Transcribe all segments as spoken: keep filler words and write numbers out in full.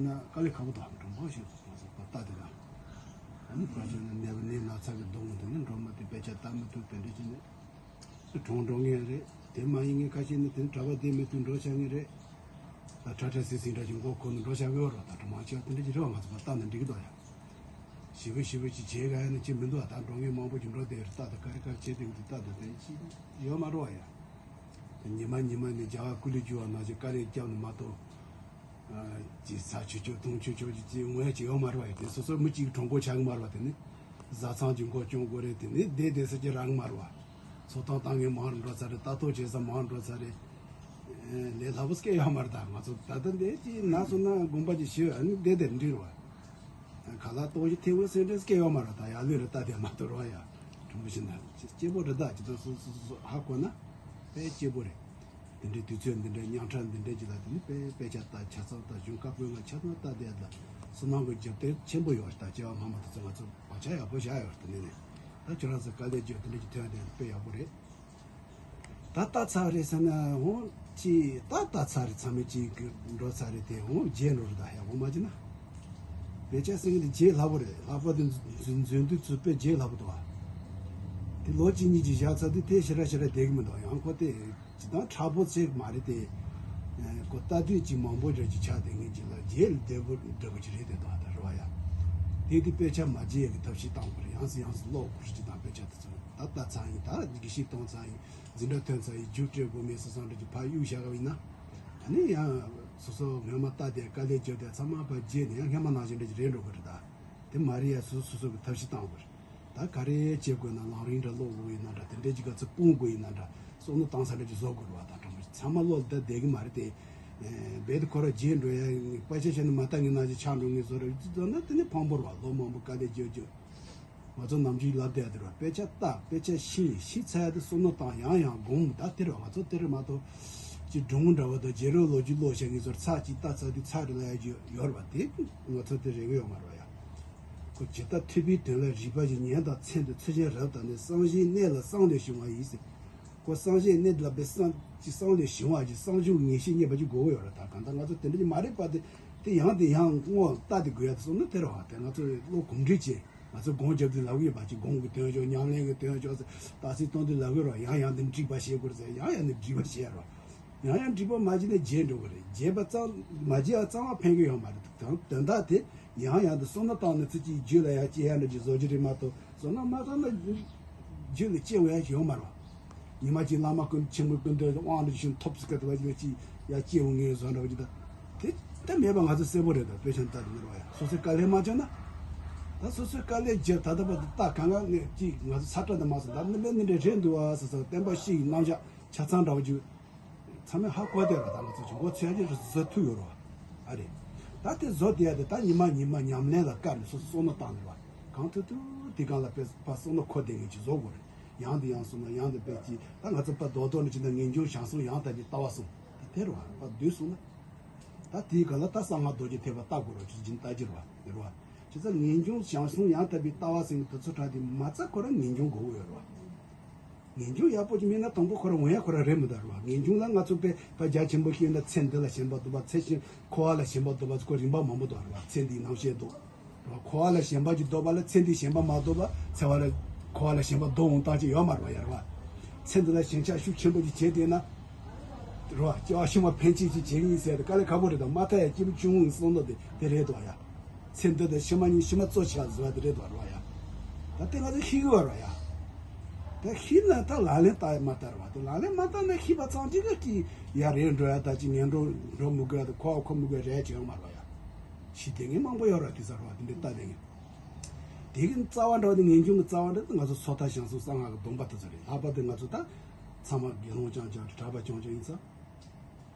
དཀའ་ལས་ཁག་པོ་དང་གྲོང་པ་ཞིག་ང་ཚོ་པ་ལྟ་དེ་དང་། ཨ་ནི་པ་ཅན་ནི་ནད་པ་ནད་ན་ཚ་གི་སྡུག་བསྔལ་དེ་ནི་འགྲོ་མ་ཐུབ། དཔེ་ཆ་ལྟ་མི་ཐུབ། དེ་འདྲ་བྱས་ནས་གྲོངས་འགྲོ་ངེས་རེད། དེ་མ་ཡིན་ངེས་ཁ་ཤས་ནི་དེ་གྲྭ་པ་བསྡད་མི་ཐུབ་འགྲོ་བྱ་ངེས་རེད། ད་ཁྲ་ཁྲ་སིལ་སིལ་འདྲ་ཞིག་མགོ་འཁོར་ནས་འགྲོ་བྱ་གི་ཡོད་རེད། ད་གྲོང་པ་ཆེ་བ་དེ་འདྲ་ཅིག་རེད་བ། ང་ཚོ་པ་ལྟ་ན་འགྲིག་གི་འདུག་ཡ། ཞེ་པོ་ཞེ་པོ་ཅིག་བྱེད་ག་ཡ་ནི་ཅི་མི་འདུག་ཨ། ད་འགྲོ་ངེས་མང་པོ་ཅིག་འགྲོ་བསྡད་རེད། ད་ད་ག་རེ་ག་རེ་བྱེད་བསྡད་ཀྱི་འདུག་ད་ད་དེ་ཅི་ཡོད་མ་རེད་བ་ཡ། ཉི་མ་ཉི་མ་ནས་རྒྱ་གར་ཀུ་ལི་རྒྱུ་བ་ནང་བཞིན་དཀའ་ལས་བརྒྱབ་ནས་མ་གཏོགས། ཅིག་ཚ་ཆུ་ཆུ་དུང་ཆུ་ཆུ་ཅིག་ཅིག་ངོ་ཡ་ཅིག་ཡོད་མ་རེད་བ་ཡ། དེ་སོ་སོ་མི་གཅིག་གྲོངས་སྐོར་ཆགས་གི་མ་རེད་བ། དེ་ནི་བཟའ་ཚང་གི་མགོ་སྐྱོང་དགོས་རེད། དེ་ནི་བསྡད་བསྡད་ས་ཅིག་རག་གི་མ་རེད་བ། འཚོ་སྟངས་བཏང་མཁན་མང་རུ་འགྲོ་ཚར་རེད། ལྟ་རྟོག་བྱེད་ས་མང་རུ་འགྲོ་ཚར་རེད། ལས་སླ་པོ་སྐད་ཡོད་མ་རེད། ད་ང་ཚོ་ད་ལྟ་འདི་ཅིག་ན་སོང་ན་དགོངས་པ་ཅིག་ཞུ། ཨ་ནི་བསྡད་བསྡད་འགྲིག་རེད་བ། ཁ་ལག་ཏོག་ཞིག་ཐེབས་འོས་སེམས་ཁྲལ་སྐྱེ་ཡོད་མ་རེད། ད་ཡར་ལུས་རེ་ལྟ་དེ་མ་གཏོགས་རོགས་ཡ། གྲུང་པོ་ཞིག་ན་སྐྱིད་པོ་རེད། ད་ཇི་ལྟར་སོ་སོ་སོ་སོ་ཧ་གོ་ན་དཔེ་སྐྱིད་པོ་རེད། དེ་འདྲའི་དུས་ཚོད་འདི་འདྲའི་ཉམ་ཕྲ་འདི་འདྲའི་ཅིག་ལ་དེ་ནི་དཔེ་དཔེ་ཆ་ལྟ་ཆ་ཚང་ལྟ་གཞུང་བཀའ་པོད་ལྔ་ཆ་ཚང་ལྟ་དེ་ལ་བསོད་ནམས་ཀྱི་རྒྱབ་རྟེན་ཆེན་པོ་ཡོད་རེད། ད་སྐྱེ་བ་སྔ་མ་དེ་ཚོ་ང་ཚོ་བག་ཆགས་ཡག་པོ་བཞག་ཡོད་རེད། དེ་ནས་ནས་ད་ཁྱོད་རང་ཚོ་དཀའ་ལས་བརྒྱབ་དེ་འདྲ་ཅིག་ཐོན་དེ་དཔེ་ཡག་པོ་རེད། ད་ལྟ་ཚར་རེད་ཟེར་ན་འོང་ཅི། ད་ལྟ་ཚར་རེད། ཚང་མས་ཅི་གི་འགྲོ་ཚར་རེད། དེ་འོང་རྗེས་འགྲོ་རེད། ད་ཡག་པོ་མ་བྱས་ན། དཔེ་ཆ་ཟེར་མཁན་དེ་རྗེས་ལྷག་པོ་རེད། ལྷག་པ་དེ་འཛིན་འཛིན་དུས་ཚོད་དཔེ་རྗེས་ལྷག་པོ་འདུག་བ། དེ་ལོ་གཅིག་གཉིས་ཅིག་བཞག་ཚར་དུས་དེ་ཞེ་དྲག་ཞེ་དྲག་བསྡད་ཀྱི་མི་འདུག་ཡང་ཁོ་དེ་ཇི་ལྟར་མཁྲེགས་པོ་ཚད་མ་རེད་དེ། ཁོ་ལྟ་དུས་ཅིག་མང་པོ་རེད་ཅིག་ཆགས་བསྡད་མཁན་ཅིག་ལ་རྗེས་ལ་བསྡད་པོ་འདྲ་པོ་ཅིག་རེད་དེ་འདུག་ད་རེད་བ་ཡ། དེ་དུས་དཔེ་ཆ་མ་བརྗེད་ཡག་གི་ཐབས་ཤེས་བཏང་དགོས་རེད། ཡང་སེ་ཡང་སེ་ཀློག་དགོས་རེད། ཅིག་དང་དཔེ་ཆ་དེ་ཚོ་ད་ལྟ་ཚར་ཡིན། ད་དགེ་བཤེས་གཏོང་ཚར་ཡིན། འཛིན་གྲྭ་ཐོན་ཚར་ཡིན། རྒྱུགས་སྤྲད་དགོས་མེད་བཟོ་བསམ་འདྲ་ཅིག་ཕར་གཡུག་བཞག་པ་ཡིན་ན། ད་ནི་ཡང་སོ་སོ་སྔོན་མ་ལྟ་དེ་དཀའ་ལས་བརྒྱབ་དེ་ཚང་མ་ཕར་བརྗེད་ནས་ཡང་སྔོན་མ་ནང་བཞིན་འདྲ་ཅིག་རེད་འགྲོ་གི་རེད། ད་དེ་མ་རེད་ཡ། སོ་སོ་སོ་གི་ཐབས་ཤེས་བཏང་དགོས་རེད། ད་ག་རེ་བྱེད་དགོས་ན་ལམ་རིམ་འདྲ་ཀློག་དགོས་ཡིན་ན་འདྲ། དེ་འདྲའི་ཅིག་ག་ཚོད་སྤུངས་དགོས་ཡིན་ན་འདྲ། བསམ་བློ་བཏང་ས་འདྲ་ཅིག་བཟོ་དགོས་རེད་བ། ད་གྲོང་པ་ཚང་མ་བློ་ལ་བསྡད་བསྡད་ཀྱི་མ་རེད་དེ། རྦད་དེ་ཁོ་ར་རྗེས་འགྲོ་ཡ་པ་ཆ་བྱས་ནས་མ་ལྟ་ངན་ན་ཅིག་ཆགས་འགྲོ་ངེས་བཟོ་འདྲ་བཟོ་ན་དེ་ནི་ཕངས་པོ་རེད་བ། ལོ་མང་པོ་དཀའ་ལས་བརྒྱབ་བརྒྱབ། ང་ཚོ་ནམ་རྒྱུན་ལབ་བསྡད་དེ་རེད་བ། དཔེ་ཆ་ལྟ། དཔེ་ཆ་ཤེས། ཤེས་ཚར་ཡ་དེ་བསམ་བློ་བཏང་། ཡང་ཡང་སྒོམ། ད་དེ་རེད་བ། ང་ཚོ་དེ་རེད་མ་གཏོགས་ཅིག་སྒྲུང་འདྲ་བོ་དང་རྗེ་རིན་པོ་ཆེའི་ཀློག་བྱས་ངེས་བཟོ་འདྲ་ཚར་གཅིག་ལྟ་ཚར་དུས་ཚར་རེད་ལབ་ཡ་ཅིག་ཡོད་རེད་བ། དེ་ང་ཚོ་དེ་རེད་གི་ཡོད་མ་རེད་བ་ཡ། ཁོ་ཇི་ལྟར་ཐོས་པའི་དོན་ལ་རིགས་པ་ཡིས་ཉན་དང་མཚན་དུ་ཚུལ་གཞན་རབ་བརྟགས་ནས། སངས་རྒྱས་གནས་ལ་གསང་ལས་བྱུང་བ་ཡིན་ཟེར། ཁོ་སངས་རྒྱས་གནས་ལ་བས་གསང་ཅི་གསང་ལས་བྱུང་བ་ཅི་གསང་བྱུང་ངེས་ཤེས་རྙེད་པ་ཅིག་དགོས་ཀྱི་ཡོད་རེད། ད་གང་ལྟར་ང་ཚོ་དེ་འདྲ་ཅིག་མ་རེད་པ། དེ་དེ་ཡང་དེ་ཡང་བསྔོ་བ་ལྟ་དེ་དགོས་ཡ་དེ་སོང་ན་དེ་རེད་བ། དེ་ང་ཚོ་བློ་གོམས་འདྲིས་བྱས། ང་ཚོ་སྒོམ་རྒྱབ་དུས་ལབ་ཀྱི་ཡོད་པ། ཅིག་སྒོམ་གྱི་དོན་ཅོག་ཉམས་ལེན་གྱི་དོན་ཅོག་ཟེར་རྟགས་གསལ་གཏོང་དུས་ལབ་ཀྱི་ཡོད་རེད་བ། ཡང་ཡང་དེ་འདྲ་སྒྲིག་པ་བྱེད་དགོས་རེད་ཟེར། ཡང་ཡང་དེ་འདྲ་སྒྲིག་པ་བྱེད་ཡ་རེད་བ། ཡང་ཡང་སྒྲིག་པ་མ་བྱས་ན་བརྗེད་འགྲོ་གི་རེད། བརྗེད་པ་ཙམ་མ་བརྗེད་ཡ་ཙམ་པ་ཕན་གི་ཡོད་མ་རེད། དོན་དོན་དག་དེ་ཡང་ཡང་དུ་བསམ་བློ་བཏང་ནས་ཚུར་གཅིག་རྒྱུད་ལ་ཡར་སྐྱེ་ཡ་འདྲ་ཅིག་བཟོ་རྒྱུ་རེད་མ་གཏོགས། བསམ་བློ་མ་བཏང་ན་རྒྱུད་ལ་སྐྱེ་འོང་ཡ་ཞིག་ཡོད་མ་རེད་བ། ཉི་མ་གཅིག་བླ་མ་ཀུན་ཆེན་པོའི་སྐུ་མདུན་དབང་འདྲ་ཞིག་ཐོབ་ཟེར་ག་དུ་བ་ཅིག་ལ་ཅིག་ཡར་སྐྱེ་འོང་ངེས་བཟོ་འདྲ་བ་ཅིག་ད། དེ་དེ་མེད་པ་ང་ཚོ་གསལ་པོ་རེད། ད་དཔེ་ཆ་ལྟ་དུས་ནོར་བ་ཡ། སོ་སོའི་དཀའ་ལས་མ་བྱུང་ན། ད་སོ་སོའི་དཀའ་ལས་བརྒྱབ། ད་ལྟ་བར་དུ་ད་གང་ག་ནས་ཅིག་ང་ཚོ་ཚ་དྲག་ད་མ་སོང་། ད་ནི་མེད་ནི་འདྲ་རེད་འདུག་བ་ཟེར་ཟེར་བསྟན་པ་བཤིག་གི་རྣམ་གཞག་ཆ་ཚང་འདྲ་བ་ཅིག་ཚང་མས་ཧ་གོ་བསྡད་ར། ད་ང་ཚོ་ཆུ་མགོ་ཚོས་ཀྱི་བཟོ་ཐུབ་ཡོད་ར་བ། ཨ་རེད། ད་དེ་བཟོ་བསྡད་ཡ་དེ་ད་ཉི་མ་ཉི་མ་ཉམས་ལེན་ལ་བཀར་ནས་སོ་སོ་བསམ་བློ་བཏང་ནས་ར། གང་ཐུབ་ཐུབ་དེ་སྒང་ལ་དཔེ་ཕར་བསམ་བློ་འཁོར་བསྡད་མཁན་ཅིག་བཟོ་དགོས་རེད། ཡང་དེ་ཡང་སོང་ན་ཡང་དེ་དཔེ་ཅིག་ད་ང་ཚོ་ཕར་རྡོག་རྡོག་ནས་ཅིག་ད་ངེས་འབྱུང་བྱང་སེམས་ཡང་དག་པའི་ལྟ་བ་གསུམ་ད་དེ་ར་བ། ཕར་བསྡུས་སོང་ན། ད་དེའི་སྒང་ལ་ད་གསང་སྔགས་རྡོ་རྗེ་ཐེག་པ་ལྟ་དགོས་ར། ཅིག་སྦྱིན་ལྟ་རྒྱུ་ར་བ་དེ་ར་བ། ཅི་ཙམ་ངེས་འབྱུང་བྱང་སེམས་ཡང་དག་པའི་ལྟ་བ་ཟེར་མཁན་དེ་ཚོ་དྲངས་དེ་མ་རྩ་ཁོ་ར་ངེས་འབྱུང་དགོས་ཀྱི་ཡོད་ར་བ། ངེས་འབྱུང་ཡག་པོ་ཅིག་མེད་ན་དང་པོ་ཁོ་རང་འོང་ཡ་ཁོ་རང་རེད་མི་འདུག་ར་བ། ངེས་འབྱུང་ལ་ང་ཚོ་དཔེ་ཕར་རྒྱ་ཆེན་པོ་བཤད་ན་ཚེ་འདི་ལ་ཞེན་པ་འདུག་པ། ཚེ་ཕྱི་འཁོར་བ་ལ་ཞེན་པ་འདུག་པ། ཁོ་རིམ་པ་མང་པོ་འདུག་ར་བ། ཚེ་འདིའི་རྣམ་ཤེས་འདུག་ར་བ། འཁོར་བ་ལ་ཞེན་པ་ཅིག་འདུག་པ་ལ་ཚེ་འདིའི་ཞེན་པ་མ་འདུག་པ། ཚེ་བ་ལ་འཁོར་བ་ལ་ཞེན་པ་འདུག་འོང་སྟངས་ཅིག་ཡོད་མ་རེད་བ་ཡ་ར་བ། ཚེ་འདི་ལ་ཞེན་ཆགས་ཤུགས་ཆེན་པོ་ཅིག་བྱས་བསྡད་ན། ར་བ། སྐྱེ་བ་ཕྱི་མ་ཕན་ཆད་ཅིག་བྱེད་ཀྱི་ཡིན་ཟེར་ཏེ་དཀའ་ལས་ཁག་པོ་རེད། ད་མ་མཐའ་ཡ་སྐྱེས་བུ་ཆུང་ངུའི་བསམ་བློ་དེ་དེ་རེད་དོ་ཡ། ཚེ་འདི་དང་ཕྱི་མ་གཉིས་ཕྱི་མ་གཙོ་ཆེ་བ་བཟོ་བ་དེ་རེད་དོ་ར་བ་ཡ། ད་དེ་ང་ཚོ་ཤེས་གི་བ་ར་ཡ། ད་ཤེས་ན་ད་ལག་ལེན་བསྟར་མ་བསྟར་བ་དེ། ལག་ལེན་མ་བསྟར་ན་ཤེས་པ་ཙམ་གཅིག་གིས་ཡ་རེད་འགྲོ་ཡ། ད་ཅིག་ངན་འགྲོ་འགྲོ་མི་དགོས་ཡ་དང་འཁོར་བ་འཁོར་མི་དགོས་ཡ་རེད་ཅིག་ཡོང་མ་ར་བ་ཡ། ཤེས་བསྡད་མཁན་མང་པོ་ཡོད་ར། དེ་ས་ར་བ་དེ་འདྲའི་ལྟ་བསྡད་མཁན། དེ་གི་རྩ་བ་འདྲ་བ་དེ་ངེས་འབྱུང་གི་རྩ་བ་འདྲ་དེ་ང་ཚོ་སོ་ཐར་བྱང་སེམས་གསང་སྔགས་ཀྱི་སྡོམ་པ་དེ་ཚོ་རེད། ལྷག་པར་དུ་ང་ཚོ་ད་ཚང་མ་དགེ་སློང་རྐྱང་རྐྱང་རེད། གྲྭ་པ་རྐྱང་རྐྱང་ཡིན་ཙང་།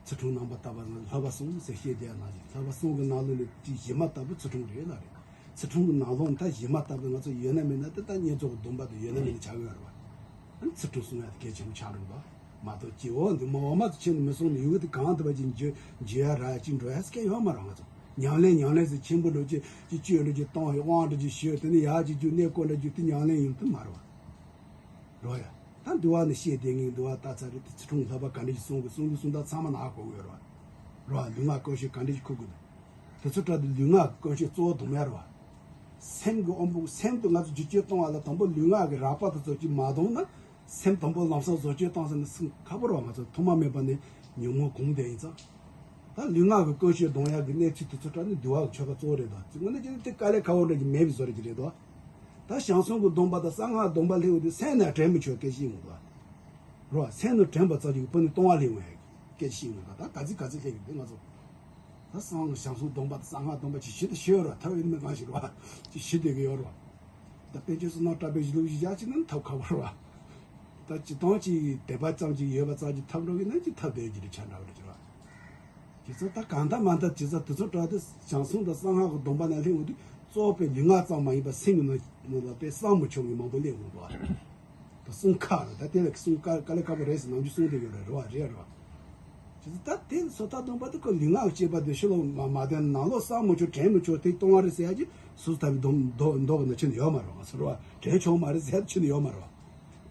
ཚུལ་ཁྲིམས་རྣམ་པར་དག་པ་ལ་བསླབ་པ་གསུམ་ཟེར་བཤད་བསྡད་ཡ་ནང་བཞིན། བསླབ་པ་གསུམ་གྱི་ནང་ལོགས་ནས་དེ་གཞི་མ་ལྟ་བུ་ཚུལ་ཁྲིམས་རེད་ལ་རེད། ཚུལ་ཁྲིམས་ཀྱི་ནང་ལོགས་ནས་ད་གཞི་མ་ལྟ་བུ་ང་ཚོ་ཡོད་ན་མེད་ན་དེ་ད་བསྙེན་རྫོགས་ཀྱི་སྡོམ་པ་དེ་ཡོད་ན་མེད་ན་ཆགས་ཡོད་རེད་བ། ཨ་ནི་ཚུལ་ཁྲིམས་སྲུང་ཡ་དེ་གལ་ཆེན་པོ་ཆགས་འགྲོ་གི་འདུག་མ་གཏོགས་སྐྱེ་བོ་འདི་མ་འོ་མ་ཚོ་ཁྱེར་ནས་མི་སོང་ནས་ཡུལ་དེ་གང་ཐུབ་པ་ཅིག་འཇུ་འཇུ་ཡ་རག་ཡ་ཅིག་འགྲོ་ཡ་སྐད་ཡོད་མ་རེད། ང་ཚོ་ཉམས་ལེན་ཉམས་ལེན་ཟེར་ཆེན་པོ་འགྲོ་ཅིག་ཅིག་བཅོས་འགྲོ་ཅིག་གཏོང་ཡ་དབང་འགྲོ་ཅིག་ཞུ་དེ་ནི་ཡ་ཅིག་རྒྱུ་གནས་སྐོར་འགྲོ་རྒྱུ་དེ་ཉམས་ལེན་ཡིན་དུ་མ་རེད་བ། རོ་ཡ། ད་འདུལ་བ་ནི་བཤད་བསྡད་མཁན་འདུལ་བ་ལྟ་ཚར་རེད་དེ་ཚུལ་ཁྲིམས་བསླབ་པ་ག་འདྲ་ཞིག་སྲུང་དགོས་སྲུང་དགོས་སྲུང་ད་ཚང་མ་ནང་གོ་གི་ཡོད་རེད་བ། རོ་ཡ། ལུས་ངག་ཀུན་ཤེས་ག་འདྲ་ཞིག་འཁུར་དགོས་ད། དེ་ཚོ་འདྲ་དེ་ལུས་ངག་གི་ཀུན་སྤྱོད་གཙོ་བོ་སྡོམ་ཡ་རེད་བ། སེམས་ཀྱི་དབང་པོ་སེམས་དེ་ང་ཚོ་བསྒྱུར་བཅོས་གཏོང་བ་ལ་དང་པོ་ལུས་ངག་གི་རགས་པ་དེ་ཚོ་ཅིག་མ་སྡོམ་ན། སེམས་དང་པོ་ལམ་སང་བཟོ་བཅོས་བཏང་ཟེར་ན་སེམས་ཁ་པོ་རེད་བ། ང་ཚོ་ཐོག་མ་མེད་པ་ནས་ཉོན་མོངས་གོམས་བསྡད་ཡིན་ཙང་། ད་ལུས་ངག་གི་ཀུན་སྤྱོད་སྡོམ་ཡག་གི་གནས་ཚུལ་དེ་ཚོ་འདྲ་ནི་འདུལ་བ་གི་ཆོ་ག་གཙོ་བོ་རེད་དོ། དངོས་གནས་ཀྱི་ནི་དེ་དཀའ་ལས་ཁག་པོ་འདྲ་ཅིག་མེད་པའི་བཟོ་འདྲ་ཅིག་རེད་དོ། ད་ཞང་ཞུང་གི་སྡོམ་པ་དང་གསང་སྔགས་སྡོམ་པ་སླེབས་ཡོང་དུས་སེམས་ནང་དྲན་མི་ཆོག་སྐད་ཆ་ཡིན་དགོས་དོ། རོ། སེམས་ནང་དྲན་པ་ཙམ་གྱིས་ཕུ་ནུ་ལྟུང་བ་སླེབས་ཡོང་ཡག་སྐད་ཆ་ཡིན་དགོས་དོ། ད་ག་ཚིག་ག་ཚིག་སླེབས་ཡོང་དུས་ང་ཚོ། ད་གསང་ཞང་ཞུང་སྡོམ་པ་དང་གསང་སྔགས་སྡོམ་པ་ཅིག་ཞུ་དང་ཞུ་ཡོད་རོ། ཐབས་ཡོད་མེད་གང་ཞིག་རོ། ཅིག་ཞུ་བསྡད་ཀྱི་ཡོད་རོ། ད་པཎ་ཆེན་བསོད་ནམས་གྲགས་པའི་གཞི་ལུགས་ཀྱི་ཡག་ཅིག་ནི་ཐབས་ཁག་པོ་རེད་བ། ད་སྤྱིར་བཏང་གི་དད་པ་ཙམ་གྱིས་ཡོད་པ་ཙམ་གྱིས་ཐབས་འགྲོ་གི་ན་ཅིག་ཐབས་ལྡན་གྱི་རེད་ཆ་འདྲ་བ་རེད་ཅེས་པ། དེ་ཚོ་ད་གང་ལྟར་མ་ལྟར་དེ་ཚོ་དེ་ཚོ་འདྲ་དེ་ཞང་ཞུང་དང་གསང་སྔགས་ཀྱི་སྡོམ་པ་ནང་སླེབས་འོང་དུས་གཙོ་བོ་པའི་ལུས་ངག་ཙམ་མ་ཡིན་པ་སེམས་ཀྱི་ནང་ནང་ལ་དཔེ་བསམ་མི་ཆོག་གི་མང་པོ་སླེབས་འོང་དུས། ད་གསུང་ཁག་རེད། ད་དེ་ལ་གསུང་དཀའ་དཀའ་ལས་ཁག་པོ་རེད་ཟེར་ནམ་རྒྱུན་གསུང་བསྡད་ཡོད་རེད། རེད་བ། རེད་རེད་བ། དེ་ཚོ་ད་དེ་སོ་ཐར་སྡོམ་པ་དེ་ཁོ་ལུས་ངག་གི་སྤྱོད་པ་དེ་ཕྱི་ལོགས་མ་མ་བསྟན་ནང་ལོགས་བསམ་མི་ཆོག་དྲན་མི་ཆོག་དེ་གཏོང་བ་རེད་ཟེར་ཡ་ཅིག་སོ་ཐར་པའི་སྡོམ་མདོ་མདོ་གི་ནང་ཕྱིན་ཡོད་མ་རེད་བ། ཟེར་བ་དྲན་ཆོག་མ་རེད་ཟེར་ཡ་ཕྱིན་ཡོད་མ་རེད་བ།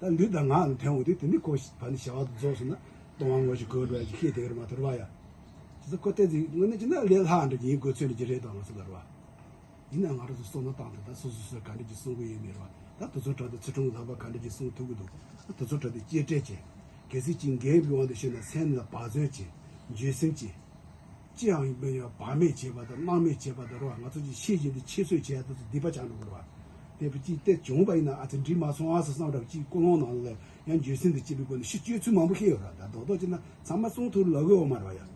ད་ལུས་དང་ངག་ལ་ཐོན་འོང་དུས་དེ་ནི་ཁོ་ཕ་ནི་བྱ་བ་དེ་རྫོགས་སོང་ན་ལྟུང་བ་དངོས་གཞི་གོལ་འགྲོ་ཡ་ཅིག་ཤེས་བསྡད་ཀྱི་རེད་མ་གཏོགས་རེད་བ་ཡ། དེ་ཚོ་ཁོ་ལྟས་ཚེ་དངོས་གནས་ཅི་ན་ལས་སླ་འདྲ་ཅིག་ཡིན་དགོས་ཚོད་ལ་ཅིག་རེད་དོ་ང་ཚོ་ལ་རེད་བ། ཡིན་ན་ང་རང་ཚོ་བསམ་བློ་བཏང་དུས་ད་སོ་སོ་སོས་ག་འདྲ་ཅིག་གསུང་གི་ཡོད་མེད་རེད་བ། ད་དེ་ཚོ་དྲ་དུ་ཚུལ་ཁྲིམས་ལྷག་པ་ག་འདྲ་ཅིག་གསུང་ཐུབ་ཀྱི་འདུག་ད་དེ་ཚོ་དྲ་དུ་གཅེས་སྤྲས་བྱས། གལ་སྲིད་ཅིག་འགན་འབུལ་དབང་དུ་བྱས་ན་སེམས་ལ་བག་ཟོན་བྱས། འགྱོད་སེམས་བྱས། ཅི་ཡང་ཡིན་པ་ཡང་བག་མེད་བྱས་པ་དང་སྣང་མེད་བྱས་པ་དང་རེད་བ། ང་ཚོ་ཅིག་ཤེས་བཞིན་དུ་ཁྱད་གསོད་བྱས་ཡ་དེ་ཚོ་སྡིག་པ་ཆགས་འགྲོ་གི་རེད་བ། དེ་བུ་ཅིག་དེ་བྱུང་བ་ཡིན་ན་ཨ་ཙི་འགྲིག་མ་སོང་ཨ་ཟེར་བསམ་འདྲ་བ་ཅིག་ཀུན་སློང་ནང་ལ་ཡང་འགྱོད་སེམས་དང་བཅས་པའི་སྒོ་ནས་ཤི་སྐྱོ་ཚུལ་མང་པོ་ཤེས་ཡོད་ར། ད་རྡོག་རྡོག་ཅིག་ན་ཚང་མ་གསུང་ཐུབ་ལབ་གི་ཡོད་མ་རེད་བ་ཡ།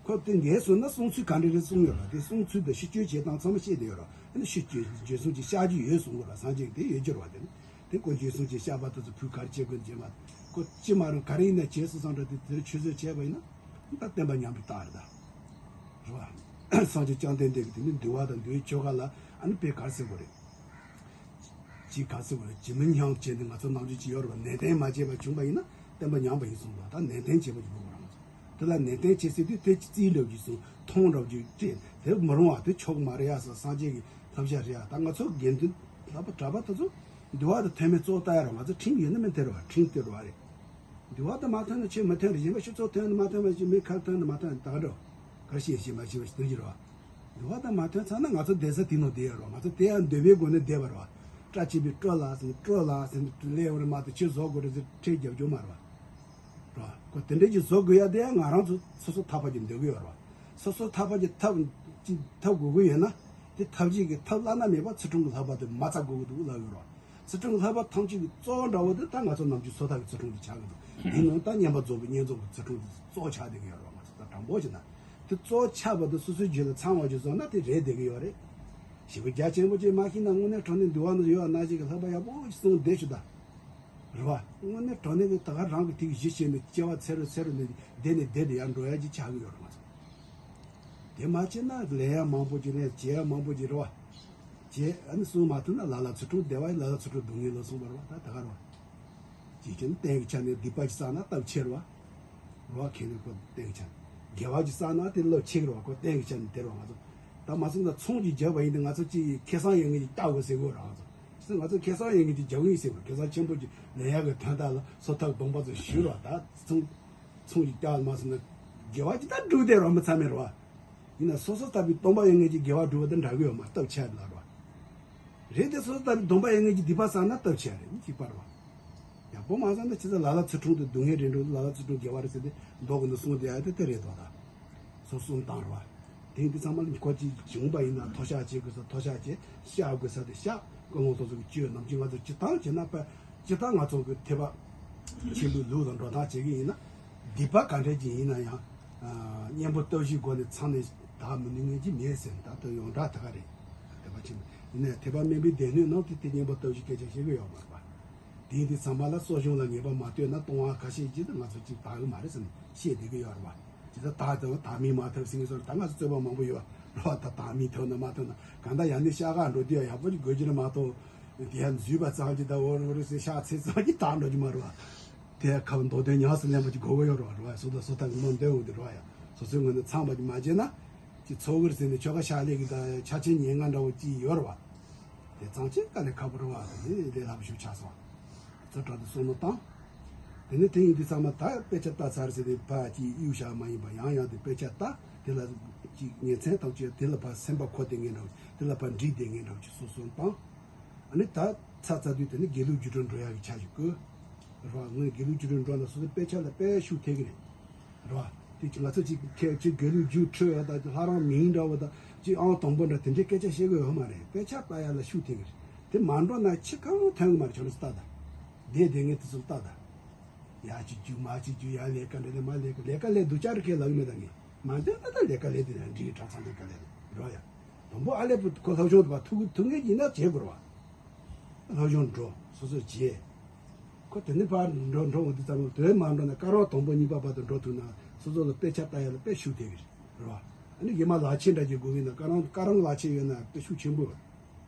ཁོ་དེ་འགལ་སོང་ན་གསུང་ཚུལ་ག་འདྲ་རེད་གསུང་ཡོད་ར། དེ་གསུང་ཚུལ་དང་ཤི་སྐྱོ་བྱེད་སྟངས་ཚང་མ་ཤེས་བསྡད་ཡོད་ར། ཨ་ནི་ཤི་སྐྱོ་འགྱོད་སེམས་ཀྱི་བཤགས་རྒྱུ་ཡོད་གསུང་གི་ར། སངས་རྒྱས་ཀྱི་དེ་ཡོད་རྒྱུ་ར་བ། དེ་དེ་ཀོ་འགྱོད་སེམས་ཀྱི་བཤགས་པ་དེ་ཚོ་བུ་ག་རེ་བྱེད་དགོས་བྱེད་མ། ཁོ་ཅི་མ་རུང་ག་རེ་ཡིན་ན་བྱེད་སོང་ཙང་འདྲ་དེ་དེར་ཆུད་ཟོས་བྱས་པ་ཡིན་ན་ད་བསྟན་པ་ཉམས་པའི་རྟགས་རེད་ད། རེད་བ། སངས་རྒྱས་བཅོམ་ལྡན་འདས་ཀྱིས་དེ་ནི་འདུལ་བ་དང་འདུལ་བའི་ཆོ་ག་ལ་ཨ་ནི་དཔེ་ག་རེ་ཟེར་དགོས་རེད། ཅིག་ག་རེ་ཟེར་དགོས་རེད། ཇི་མི་སྙམ་བྱས་ནས་ང་ཚོ་ནམ་རྒྱུན་ཅིག་ཡོད་རེད་བ། ནན་ཏན་མ་བྱས་པ་བྱུང་བ་ཡིན་ན་བསྟན་པ་ཉམས་པ་ཡིན་གསུངས་པ། ད་ནན་ཏན་བྱས་པ་ཅིག་དགོས་རེད་ང་ཚོ། དེ་ལ་ནན་ཏན་བྱེད་ཟེར་དུས་དེ་རྩིས་འདྲ་བོ་ཅིག་གསུངས་མཐོང་འདྲ་བོ་ཅིག་སྤྲད་དེ་མི་རུང་བ་དེ་ཆོག་གི་མ་རེད་ཡ་ཟེར་སངས་རྒྱས་ཀྱི་བསླབ་བྱ་རེད་ཡ། ད་ང་ཚོ་དགེ་འདུན་ལྷག་པ་གྲྭ་པ་དེ་ཚོ་འདུལ་བ་དང་མཐུན་མིན་གཙོ་བོ་ལྟ་ཡ་རེད། ང་ཚོ་ཁྲིམས་ཡོད་ན་མིན་དེ་རེད་བ། ཁྲིམས་དེ་རེད་བ་རེད། འདུལ་བ་དང་མ་མཐུན་ན་ཆོས་མི་མཐུན་རེད། གཞན་པ་ཕྱི་ཚོགས་མཐུན་ན་མ་མཐུན་པ་ཞིག་མི་ཁ་མཐུན་ན་མ་མཐུན་ད་ག་འགྲོ། ག་རེ་བཤད་ཤེས་མ་ཤེས་པ་ཞིག་སྟོན་གྱི་རེད་བ། འདུལ་བ་དང་མ་མཐུན་ཚར་ན་ང་ཚོ་བསྡད་ས་དེ་ནང་བསྡད་ཡོད་རེད་བ། ང་ཚོ་དེ་ཡང་འདོད་པའི་སྒོ་ནས་བསྡད་པ་རེད་བ། སྐྲ་བཅད་པའི་སྐྲོད་ལ་ཟེར་ནས་སྐྲོད་ལ་ཟེར་ནས་སླེབས་ཡོང་རེད་མ་གཏོགས་ཆོས་བཟོ་དགོས་རེད་ཟེར་ཁྲལ་རྒྱབ་རྒྱུ་མ་རེད་བ། རེད་བ། ཁོ་དེ་འདྲ་ཅིག་བཟོ་དགོས་ཡ་དེ་ཡང་ང་རང་ཚོ་སོ་སོ་ཐར་པ་ཅིག་འདོད་ཀྱི་ཡོད་རེད་བ། སོ་སོ་ཐར་པ་ཅིག་ཐབས་ཅིག་ཐབས་དགོས་ཀྱི་ཡོད་ན་དེ་ཐབས་ཅིག་གི་ཐབས་བླ་ན་མེད་པ་ཚུལ་ཁྲིམས་ཀྱི་ལྷག་པ་དེ་མ་བཙལ་དགོས་ཀྱི་འདུག་ལབ་ཡོད་རེད་བ། ཚུལ་ཁྲིམས་ལྷག་པ་ཐམས་ཅད་ཀྱི་གཙོ་བོ་འདྲ་བོ་དེ་ད་ང་ཚོ་ནམ་རྒྱུན་སོ་ཐར་གྱི་ཚུལ་ཁྲིམས་དེ་ཆགས་ཀྱི་འདུག་དེ་ནང་ད་བསྙེན་པར་རྫོགས་པའི་བསྙེན་རྫོགས་ཀྱི་ཚུལ་ཁྲིམས་དེ་གཙོ་བོ་ཆགས་བསྡད་ཀྱི་ཡོད་རེད་བ། ང་ཚོ་ད་དྲང་པོ་བྱས་ན་དེ་གཙོ་བོ་ཆགས་པ་དེ་སོ་སོའི་རྒྱུད་ལ་ཚང་བ་ཞིག་བཟོ་ན་དེ་རེད་བསྡད་ཀྱི་ཡོད་རེད། ཞེ་པོ་རྒྱ་ཆེན་པོ་ཅིག་མ་ཤེས་ན་དངོས་གནས་དྲང་གནས་འདུལ་བ་ནང་ཡོད་པ་ནང་བཞིན་གྱི་ལྷག་པ་ཡག་པོ་ཞིག་གསུངས་བསྡད་ཞུ་ད། རེད་བ། དངོས་གནས་དྲང་གནས་ཀྱི་ད་ག་རང་གི་ཐུགས་གཞི་བྱས་ནས་སྐྱེ་བ་ཚེ་རུ་ཚེ་རུ་ནས་བསྡད་ནས་བསྡད་དེ་ཡར་འགྲོ་ཡ་ཅིག་ཆགས་ཀྱི་ཡོད་རེད་ང་ཚོ། དེ་མ་བྱས་ན་ལས་ཡ་མང་པོ་ཅིག་ལས་བྱེད་ཡ་མང་པོ་ཅིག་རེད་བ། བྱས་ཨ་ནི་གསུང་མ་ཐུབ་ན་ལ་ལ་ཚུལ་ཁྲིམས་བདེ་བ་ཡིན་ལ་ལ་ཚུལ་ཁྲིམས་སྡུག་བསྔལ་ལ་གསུངས་པ་རེད་བ། ད་ད་ག་རེད་བ། ཅིག་བྱས་ན་གཏན་གྱི་ཆ་ནས་སྡིག་པ་ཅིག་བསགས་ན་སྟབས་ཆེ་རེད་བ། རེད་བ། ཁྱེད་ནས་ཁོ་གཏན་གྱི་ཆ་ནས་དགེ་བ་ཅིག་བསགས་ན་དེ་སློབ་ཆེ་གི་རེད་བ། ཁོ་གཏན་གྱི་ཆ་ནས་དེ་རེད་བ་ང་ཚོ། ད་མ་སོང་ད་ཚོང་ཅིག་རྒྱག་པ་ཡིན་ན་ང་ཚོ་ཅིག་ཁེ་བཟང་ཡོད་མཁན་ཅིག་བལྟ་དགོས་ཟེར་གི་རེད་བ་ང་ཚོ། ང་ཚོ་ཁེ་བཟང་ཡོད་མཁན་ཅིག་རྒྱག་གི་ཡིན་ཟེར་བ། ཁེ་བཟང་ཆེན་པོ་ཅིག་ལེན་ཡག་གི་དོན་དག་ལ་སོ་ཐར་སྡོམ་པ་ཚོ་ཞུས་ར། ད་ཚོང་ཚོང་ཅིག་རྒྱག་མ་སོང་ན་དགེ་བ་ཅིག་ད་སྒྲུབ་བསྡད་ར་མི་ཚང་མས་ར་བ། ཡིན་ན་སོ་སོ་ལྟ་བུའི་སྡོམ་པ་ཡོད་མཁན་ཅིག་དགེ་བ་སྒྲུབ་པ་དང་འདྲ་གི་ཡོད་མ་སྟབས་ཆེ་ལ་ར་བ། རེད་དེ་སོ་སོ་ལྟ་བུའི་སྡོམ་པ་ཡོད་མཁན་ཅིག་སྡིག་པ་བསགས་ན་སྟབས་ཆེ་རེད་མི་གཅིག་པ་ར་བ། ཡག་པོ་མ་བསགས་ན་ཅི་ཚ་ལ་ལ་ཚུལ་ཁྲིམས་དེ་སྡུག་བསྔལ་རེད་འགྲོ། ལ་ལ་ཚུལ་ཁྲིམས་དགེ་བ་རེད་ཟེར་ཏེ་མདོ་གི་ནི་གསུངས་བསྡད་ཡ་དེ་དེ་རེད་དོ་ད། སོ་སོ་བཏང་ར་བ། དེ་འདི་ཚང་མ་ལ་ཁོ་ཅིག་བྱུང་བ་ཡིན་ན་མཐོ་བཤགས་བྱེད་དགོས་ས་མཐོ་བཤགས་བྱེད། བཤགས་དགོས་ས་དེ་བཤགས། ཀུན་སློང་སོ་སོ་གི་སྤྱོད་ནམ་རྒྱུན་ང་ཚོ་སྤྱིར་བཏང་བྱས་ན་པ་སྤྱིར་བཏང་ང་ཚོ་གི་ཐེག་པ་ཆེན་པོའི་ལུགས་དང་འགྲོ་སྟངས་བྱེད་ཀྱི་ཡིན་ན། སྡིག་པ་ག་འདྲ་ཅིག་ཡིན་ན་ཡང་གཉེན་པོ་སྟོབས་བཞིའི་སྒོ་ནས་ཚང་ནས་དག་མི་ནུས་ངེས་ཀྱི་མེད་ཟེར་ད་ལྟ་ཡོངས་གྲགས་དེ་ག་རེད། ཐེག་པ་ཆེན་པོ་ཡིན་ནའི་ཐེག་པ་དམན་པའི་སྡེ་སྣོད་ནང་དུ་དེ་གཉེན་པོ་སྟོབས་བཞི་སྐད་ཆ་བཤད་ཀྱི་ཡོད་མ་རེད་པ། དེ་ཡིན་དུས་ཚང་མ་ལ་གསོ་སྦྱོང་ལ་ངེས་པ་མ་ལྟོས་ན་ལྟུང་བ་ཁ་ཤས་ཀྱིས་ང་ཚོ་གཅིག་དག་གི་མ་རེད་ཟེར་ནས་བཤད་བསྡད་ཀྱི་ཡོད་རེད་པ། དེ་ལྟར་དག་དང་དག་མིན་མ་ཐག་ཟིན་སོར་ད་ང་ཚོ་རྩོད་པ་མང་པོ་ཡོད་རེད་པ། ད་དག་མིན་ཐོན་ན་མ་ཐོན་ན་གང་ལྟར་ཡང་ནི་ཤ་ཁ་འགྲོ་དུས་ཡག་པོ་ཅིག་དགོས་ཀྱི་རེད་མ་གཏོགས། དེ་ཡང་འཛུལ་བ་ཙམ་གྱིས་ད་འོ་རེ་འོ་རེ་ཟེར་ཤ་ཚ་ཙམ་གྱིས་དག་འགྲོ་གི་མ་རེད་པ། དེ་ཡང་ཁ་བ་མདོ་དོན་ཉམས་སུ་ལེན་པ་ཅིག་དགོས་ཀྱི་ཡོད་རེད་པ། རེད་པ། སོ་ད་སོ་ཐར་གྱི་མདོ་འདོན་འོང་དུས་རེད་པ། ཡ་སོ་སོའི་ངོས་ནས་ཚངས་པ་ཅིག་མ་བྱས་ན། ཅིག་ཚོགས་ཀྱི་རེད་ཟེར་ནས་ཆོ་ག་ཕྱག་ལས་ཀྱི་ད་ཆ་ཆེན་ཉེར་ལྔ་འདྲ་བོ་ཅིག་ཡོད་རེད་པ། དེ་ཚང་ཆེན་དཀའ་ལས་ཁག་པོ་རེད་པ། དེ་ལས་སླ་པོ་ཞིག་ཆགས་སོང་། ཚོ་དྲག་ཏུ་བསམ་བློ་བཏང་། དེ་ནས་དེ་ཡིན་དུས་ཚང་མ་ད་དཔེ་ཆ་ལྟ་ཚར་ཟེར་ཏེ་ཕར་ཅིག་གཡུག་བཞག་མ་ཡིན་པ་ཡང་ཡང་དེ་དཔེ་ཆ་ལྟ། དེ་ལ་ ཅིག་ཉིན་མཚན་ཐམས་ཅད་དེ་ལ་ཕར་སེམས་པ་འཁོར་དེ་ངེས་འགྲོ་དེ་ལ་ཕར་འདྲིས་དེ་ངེས་འགྲོ་ཅིག་སོ་སོ་བཏང་། ཨ་ནི་ད་ཚ་ཚ་དུས་དེ་ནི་དགེ་ལུགས་རྒྱུད་སྒྲོལ་འགྲོ་ཡག་གི་ཆ་ཞིག་དགོས། རོ་ངས་དགེ་ལུགས་རྒྱུད་སྒྲོལ་འགྲོ་ན་སོ་སོ་དཔེ་ཆ་ལ་དཔེ་ཤུགས་ཐེབས་ཀྱི་རེད། རོ་དེ་ང་ཚོ་ཅིག་ཁྱེད་ཅིག་དགེ་ལུགས་རྒྱུད་འཕྲོད་ཡ་ད་ལྷ་རམས་མིང་འདྲ་བོ་ད་ཅིག་ཨང་དང་པོ་འདྲ་དེ་འདྲའི་སྐད་ཆ་བཤད་དགོས་ཡོད་མ་རེད། དཔེ་ཆ་ལྟ་ཡ་ལ་ཤུགས་ཐེབས་ཀྱི་རེད། དེ་མ་འགྲོ་ན་ཕྱི་གང་ཐོན་གི་མ་རེད། ཁྱོད་རང་ཚོ་ལྟ་ད། བསྡད་བསྡད་ངས་དེ་ཚོ་ལྟ་ད། ཡ་གཅིག་རྒྱུག་མ་གཅིག་རྒྱུག་ཡ་ལས་ཀ་འདྲ་ལས་མ་ལས་ཀ་ལས་ཀ་ལས་སྡུག་ཅག་རེ་ཁས་ལབ་གི་མེད་ད། ངས་མ་འདོད་ན་ད་ལས་ཀ་ལས་དེ་ཡང་འགྲིག་གི་གྲྭ་ཚང་ལས་ཀ་ལས་རོ་ཡ། དང་པོ་ཨ་ལས་པོ་ཁོ་སློབ་སྦྱོང་དུ་བ་ཐུག་ཐུག་ངེས་ཡིན་ན་བྱེད་དགོས་ར་བ། སློབ་སྦྱོང་འགྲོ་སོ་སོ་བྱེད། ཁོ་དེ་ནས་ཕར་འགྲོ་འགྲོ་འོང་དུས་ཙམ་དོན་མ་འགྲོ་ན་ཀ་རང་དང་པོ་གཉིས་པ་བར་དུ་འགྲོ་ཐུབ་ན་སོ་སོ་ལ་དཔེ་ཆ་ལྟ་ཡ་ལ་དཔེ་ཤུགས་ཐེབས་གི་རེད་ར་བ། ཨ་ནི་ཡི་མ་ལག་ཆས་འདྲ་གྱི་དགོས་ངེས་ན་ཀ་རང་ཀ་རང་ལག་ཆས་ཡོད་ན་དཔེ་ཤུགས་ཆེན་པོ་རེད།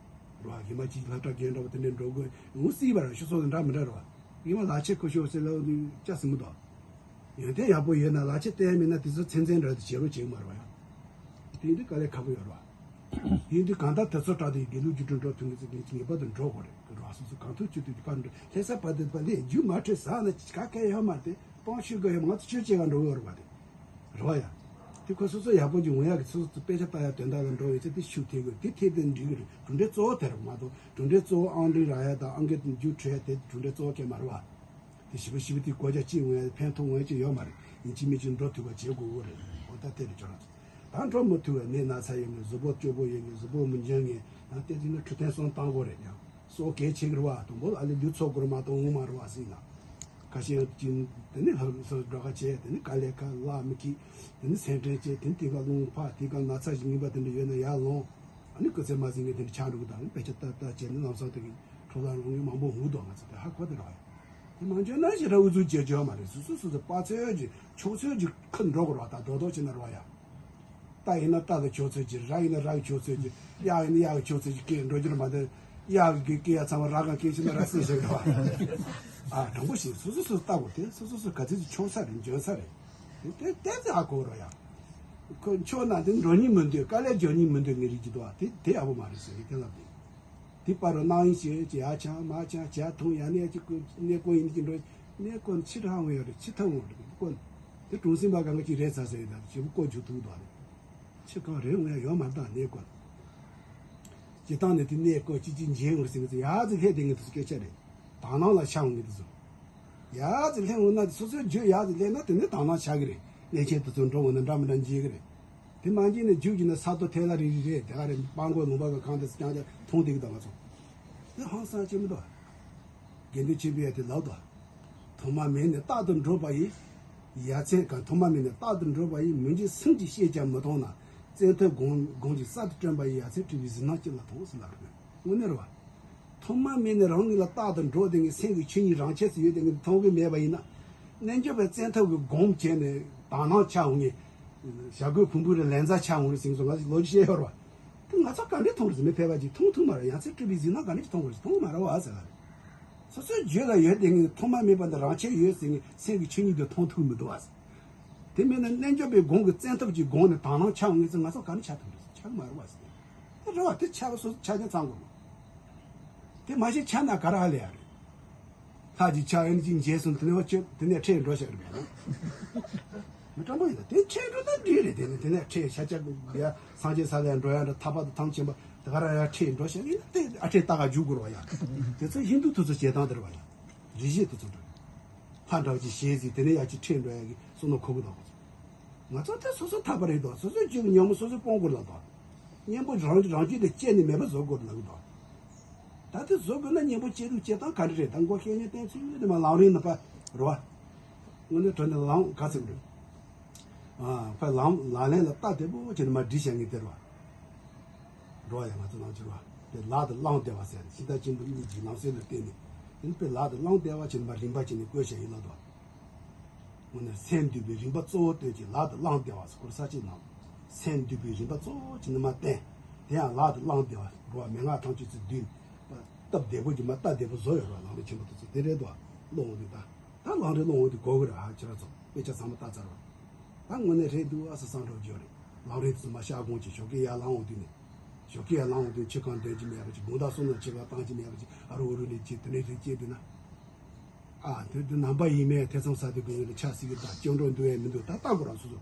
རོ་ཡི་མ་གཅིག་སློབ་གྲྭ་རྒན་འདྲ་བོ་དེ་འདྲའི་འགྲོ་དགོས་ངུ་སྲིད་པ་ར་ཤུ་སོགས་འདྲ་མི་འདྲ་རོ། ཡི་མ་ལག་ཆས་ཁུ་ཤོ་ཟེར་ལ་ཅ་སྲིན་མོ་དོ། ཡོན་ཏན་ཡག་པོ་ཡོད་ན་ལག་ཆས་བསྟན་མེད་ན་དེ་ཚོ་ཚན་ཚན་འདྲ་དེ་བྱེད་རོ་བྱེད་མ་རོ་ཡ། དེ་འདི་དཀའ་ལས་ཁག་པོ་ཡོད་རོ། དེ་འདི་གང་ལྟར་དེ་ཚོ་དྲག་དེ་དགེ་ལུགས་རྒྱུ་འཕྲུལ་འགྲོ་ཐུབ་ངེས་ཚེ་ངེས་ངེས་པར་དུ་འགྲོ་དགོས་རེད་རོ། སོ་སོ་གང་ཐུབ་ཅི་ཐུབ་ཀྱི་ཕར་འགྲོ་ལྷ་ས་བར་དུ་བར་ལས་རྒྱུ་མ་འཕྲོད་ཟ་ན་ཅི་ག་ག་ཡོད་མ་རེད་དེ་སྤང་ཤུལ་ག་ཡོད་མ་ང་ཚོ་ཆོས་བྱེད་ག་འགྲོ་གི་ཡོད་རེད་པ་དེ། རེད་བ་ཡ། དེ་ཁོ་སོ་སོ་ཡག་པོ་ཅིག་འོང་ཡག་གི་སོ་སོ་དཔེ་ཆ་ལྟ་ཡག་དོན་དག་ལ་འགྲོ་བའི་ཚེ་དེ་ཤུགས་ཐེབས་དགོས་དེ་ཐེབས་དེ་འགྲིག་གི་རེད། གྲུབ་འབྲས་གཙོ་བོ་དེ་རེད་མ་གཏོགས་གྲུབ་འབྲས་གཙོ་བོ་ཨང་འདྲི་རག་ཡག་དང་ཨང་ཀི་རྒྱུགས་འཕྲོད་ཡག་དེ་གྲུབ་འབྲས་གཙོ་བོ་གལ་མ་རེད་བ། དེ་ཞིབ་པོ་ཞིབ་པོ་དེ་གོ་རྒྱ་ཅིག་འོང་ཡག་ཕན་ཐོགས་འོང་ཡག་ཅིག་ཡོད་མ་རེད། ཡིན་གཅིག་མིན་གཅིག་འགྲོ་ཐུབ་པ་བྱེད་དགོས་གོ་རེད། འོ་ད་དེ་རེད་ཁྱོད་རང་ཚོ། ད་འགྲོ་མི་ཐུབ་པ་ནད་ན་ཚ་ཡོད་ངེས་གཟུགས་པོ་སྐྱོ་པོ་ཡོད་ངེས་གཟུགས་པོ་མི་འཇོན་ངེས་ཡང་དེ་དུས་ན་འཕྲོད་བསྟེན་སོང་བཏང་དགོས་རེད་ཡང་། སོ་གལ་ཆེ་གི་རེད་བ། དང་པོ་ཨ་ལེ་ལུས་ཚོ་སྐོར་མ་གཏོགས་ངོ་མ་རེད་བ་སྲིད་ན། ཁ་ཤས་ཀྱིས་དེ་ནི་ལྷ་སོ་སྒྲ་ཁ་བྱས་དེ་ནི་དཀའ་ལས་ཁ་ལག་མི་ཁྱི། དེ་ནི་སེམས་ཁྲལ་བྱས་དེ་ནི་དེ་ག་རླུང་འཕར་དེ་ག་ན་ཚ་ཞིག་ཡིན་པ་དེ་འདྲ་ཡོད་ན་ཡར་ལོངས། ཨ་ནི་སྐུ་ཚེ་མ་ཟིན་ངེས་དེ་འདྲ་ཆགས་འགྲོ་གི་དང་དཔེ་ཆ་ལྟ་ལྟ་བྱས་ནི་ལམ་སང་དེ་གི་འཕྲོ་བརླག་རང་ངོས་མང་པོ་འུ་དོ་ང་ཚོ་དེ་ཧ་གོ་དེ་རེད་བ་ཡ། དེ་མ་འཇོན་ན་ཞེ་དྲག་ཨུ་ཚུགས་བྱེད་རྒྱུ་ཡོད་མ་རེད། སོ་སོ་སོ་སོ་དཔའ་ཚོད་ཀྱི་ཕྱོགས་ཚོད་ཀྱི་ཁུར་འགྲོ་དགོས་རེད་བ། ད་རྡོག་རྡོག་བྱས་ན་རེད་བ་ཡ། རྟ་ཡིན་ན་རྟ་ལ་ཁྱོད་ཚོད་ཀྱི། ར་ཡིན་ན་ར་གི་ཁྱོད་ཚོད་ཀྱི། གཡག་ཡིན་ན་གཡག་གི་ཁྱོད་ཚོད་ཀྱི་སྐད་འགྲོ་རྒྱུར་མ་དེ། གཡག་གི་སྐད་ཡ་ཚང་མ་ར་གང་སྐད་ཤེས་ན་ར་སེ་ཟེར་གི་རེད་བ། ཨ་དྲང་པོ་ཞིག་སོ་སོ་སོ་ལྟ་དགོས་དེ་སོ་སོ་སོ་ག་ཚོད་ཀྱི་ཆོག་ས་རེད་འཇོན་ས་རེད། དེ་དེ་དེ་ཚོ་ཧ་གོ་རོགས་ཡ། ཁོ་ཆོག་ན་དེ་འགྲོ་སྙིང་མི་འདོད་དཀའ་ལས་འཇོན་སྙིང་མི་འདོད་ངེས་རིགས་ཀྱི་འདུག་བ། དེ་དེ་ཡག་པོ་མ་རེད་ཟེར་གི་དེ་ལབ་དེ། དེ་པར་རོ་གནང་ཡིན་ཞེས་ཀྱི་ཡ་ཆང་མ་ཆང་ཇ་འཐུང་ཡ་ནས་ཀྱི་ཀུ་གནས་སྐོར་ཡིན་གྱི་འགྲོ། གནས་སྐོར་ཕྱི་དྲག་འོང་ཡ་རེད། ཕྱི་ཐག་འོང་རེད་ཀོ། དེ་གྲོང་གསེབ་པ་གང་ག་ཅིག་རེད་ཚ་ཟེར་ཡ་ད་ཞེ་པོ་ཀོ་འཇུ་ཐུག་འདུག་རེད། ཕྱི་གང་རེད་འོང་ཡ་ཡོད་མ་རེད་ད་གནས་སྐོར། སྤྱི་བཏང་ནས་དེ་གནས་སྐོར་ཅི་ཅི་འཇལ་འོང་ཟེར་གི་ཚོ་ཡ་ཙི་ལྷས་དེ་ངས་དུ་སྐད་ཆ་རེད། དག་སྣང་ལ་ཆ་འོང་གི་དུ་ཚོ། ཡ་ཙི་ལྷས་འོང་ན་སོ་སོའི་རྒྱུད་ཡ་ཙི་ལྷས་ན་དེ་ནས་དག་སྣང་ཆགས་གི་རེད། གནས་ཆེན་དུ་ཚོ་འགྲོ་འོང་ན་འདྲ་མི་འདྲ་འཇལ་གི་རེད། དེ་མ་འཇལ་ནས་རྒྱུགས་ཀྱི་ན་ས་རྡོ་ཐལ་ལ་རེ་རེ་རེད། དེ་ག་རེ་སྤང་གོས་ལུང་པ་གི་གང་དེ་རྐྱང་རྐྱང་མཐོང་བསྡད་གི་ད་ང་ཚོ། དེ་ཧང་སང་ཅི་མི་འདུག་དགེ་འདུན་ཆོས་འཕེལ་ཡ་དེ་ལབ་འདུག་ཐོག་མ་མེད་ནས་རྟག་ཏུ་འགྲོ་བ་ཡི། ཡ་མཚན་གང་ཐོག་མ་མེད་ནས་རྟག་ཏུ་འགྲོ་བ་ཡི། མི་འཇིགས་སེམས་ཀྱིས་བཤད་ཀྱང་མི་མཐོང་ན། བཙན་ཐབས་སྒོམ་སྒོམ་གྱིས་གསར་དུ་བསྐྲུན་པ་ཡི། ཡ་མཚན་སྤྲུལ་པའི་གཟིགས་སྣང་ཅི་ལ་མཐོང་ཟེར་ལབ་རེད། དངོས་གནས་རེད་བ། ཐོག་མ་མེད་ནས་རང་ཉིད་ལ་རྟག་ཏུ་འགྲོ་བསྡད་མཁན་སེམས་ཀྱི་ཆོས་ཉིད་རང་ཆས་སུ་ཡོད་བསྡད་མཁན་མཐོང་གི་མེད་པ་ཡིན་ན། རྣལ་འབྱོར་པའི་བཙན་ཐབས་ཀྱིས་སྒོམ་བྱས་ནས་དག་སྣང་ཆགས་འོང་ངེས། བྱ་རྒོད་ཕུང་པོའི་ལན་ཚྭ་ཆགས་འོང་རེད་ཟེར་མཁན་སོགས་ང་ཚོས་ལོ་རྒྱུས་བཤད་ཡོད་རེད་བ། དེ་ང་ཚོ་ག་འདྲས་མཐོང་རེད་ཟེར་མི་ཕལ་པ་ཅིག་མཐོང་ཐུབ་མ་རེད། ཡ་མཚན་སྤྲུལ་པའི་གཟིགས་སྣང་ག་འདྲས་ཅིག་མཐོང་མ་རེད་བ་ཟེར་ལ། སོ་སོའི་རྒྱུད་ལ་ཡོད་བསྡད་མཁན་ཐོག་མ་མེད་པ་འདི་རང་ཆས་ཡོད་ཟེར་མཁན་སེམས་ཀྱི་ཆོས་ཉིད་དེ་མཐོང་ཐུབ་མི་འདུག་བ། དེ་མིན་ན་རྣལ་འབྱོར་པའི་སྒོམ་གྱི་བཙན་ཐབས་ཀྱིས་སྒོམ་ནས་དག་སྣང་ཆགས་འོང་ངེས་ཟེར་ང་ཚོ་ག་འདྲ་ཆགས་ཐུབ་རེད་ཟེར་ཆགས་མ་རེད་བ་ཟེར། དེ་རེད་བ། དེ་ཆགས་པ་སོ་སོ་ཆགས་ཀྱང་ཚང་དགོས་མ། དེ་མ་ཤེས་ཆགས་ན་ག་རེ་ཧ་ལས་ཡ་རེད། ལྷ་ཅིག་ཆགས་ཡོད་ན་ཅིག་མཇལ་སོང་དེ་ནས་བ་ཁྱོད་དེ་ནས་ཁྲིད་འགྲོ་བཞག་རེད་པས་ན། མི་སྤྲང་པོ་ཡིན་ད་དེ་ཁྲིད་འགྲོ་ན་འགྲིག་རེད། དེ་ནས་དེ་ནས་ཁྲིད་ཤ་ཆག་ཡ་སངས་རྒྱས་ས་ལ་འགྲོ་ཡ་འདྲ་ཐར་པ་དང་ཐམས་ཅད་པ་དེ་ག་རང་ཡ་ཁྲིད་འགྲོ་བཞག་ཡིན་ན་དེ་ཨ་ཁྲིད་ལྟ་ག་རྒྱུག་དགོས་རེད་བ་ཡ། དེ་ཚོ་ཧིན་དུ་དེ་ཚོ་བྱེད་སྟངས་དེ་རེད་བ་ཡ། རིག་བྱེད་དེ་ཚོ་འདྲ། ལྷ་འདྲ་བ་ཅིག་ཞེས་ཟིན་དེ་ནས་ཡ་ཅིག་ཁྲིད་འགྲོ་ཡ་གི་བསོད་ནམས་ཁོ་གི་དང་ཁོ་ཚོ། ང་ཚོ་དེ་སོ་སོ་ཐར་པ་རེད་དོ། སོ་སོའི་རྒྱུད་ཀྱི་ཉོན་མོངས་སོ་སོས་སྤོང་དགོས་ལབ་དོ། གཉེན་པོ་རང་རང་རྒྱུད་དེ་བཅད་ནས་མེད་པ་བཟོ་དགོས་ལབ་དོ། ད་དེ་བཟོ་དགོས་ན་གཉེན་པོ་བཅད་དུས་བཅད་སྟངས་ག་འདྲ་རེད། ད་མགོ་བཤད་ཉན་བསྟན་ཚུལ་དེ་མ་ལམ་རིམ་ནི་པ་རོ། དངོས་གནས་དྲང་གནས་ལམ་ག་ཚོད་རེད། ཨ་ཕ་ལམ་ལག་ལེན་ལ་ལྟ་བདེ་པོ་བྱས་ནས་མ་བསྒྲིགས་བྱ་ངེས་དེ་རོ། འགྲོ་བ་ཡང་ང་ཚོ་ནང་ཕྱིར་བ། དེ་ལག་ཏུ་བླང་བདེ་བ་ཟེར་ནས་ཤིང་རྟ་གཅིག་པུ་གཉིས་ཀྱི་ལམ་སྲོལ་ལ་བརྟེན་ནས་དེ་ནི་དཔེ་ལག་ཏུ་བླང་བདེ་བ་བྱས་ནས་མ་རིམ་པ་བྱས་ནས་བཀོད་བྱ་ཡིན་ལ་དོ། དངོས་གནས་སེམས་འདུལ་བའི་རིམ་པ་གཙོ་བོ་སྟོན་ཅིང་ལག་ཏུ་བླང་བདེ་བ་སྐོར་ས་ཅིག་ནང་། སེམས་འདུལ་བའི་རིམ་པ་གཙོ་བོ་ཅིག་ནི་མ་བསྟན། དེ་ཡང་ལག་ཏུ་བླང་བདེ་བ་འགྲོ་བ་མན་ངག་ཐམས་ཅད་ཚུལ་བསྡུས། སྟབས་བདེ་པོ་ཅིག་མ་སྟབས་བདེ་པོ་བཟོ་ཡོད་ར་ལམ་རིམ་ཆེན་པོ་དེ་ཚོ་དེ་རེད་དོ། ཀློག་འོང་དུས་ད། ད་ལམ་རིམ་ཀློག་འོང་དུས་གོ་གི་ར་ཧ་ཁྱེད་ར་ཚོ་དཔེ་ཆ་ཚང་མ་ལྟ་ཚར་བ། ད་དངོས་གནས་རེད་འདུག་ཨ་ས་སང་འགྲོ་རྒྱུ་རེད། ལམ་རིམ་དེ་ཚོ་མ་ཤག་དགོངས་ཀྱི་ཞོགས་ཀས་ཡར་ལངས་འོང་དུས་ནས། ཞོགས་ཀས་ཡར་ལངས་འོང་དུས་ཕྱི་གང་འདོན་གྱི་མེད་པ་ཅིག་དགོང་དག་བསོད་ནམས་ཆེ་བ་བཏང་གྱི་མེད་པ་ཅིག་ཨ་རུ་ཨུ་རུ་ནས་ཅིག་དེ་ནས་རེ་སྐྱེས་འདུག་ན། ཨ་དེ་དུས་ནམ་པ་ཡིན་མེད་ཐེ་ཚོམ་ཟ་དུས་དགོས་ངེས་ལ་ཆ་སྲིད་ཀྱི་ད་སྐྱོན་འགྲོ་འདུག་ཨེ་མི་འདུག་ད་ལྟ་དགོས་རང་སོ་སོ།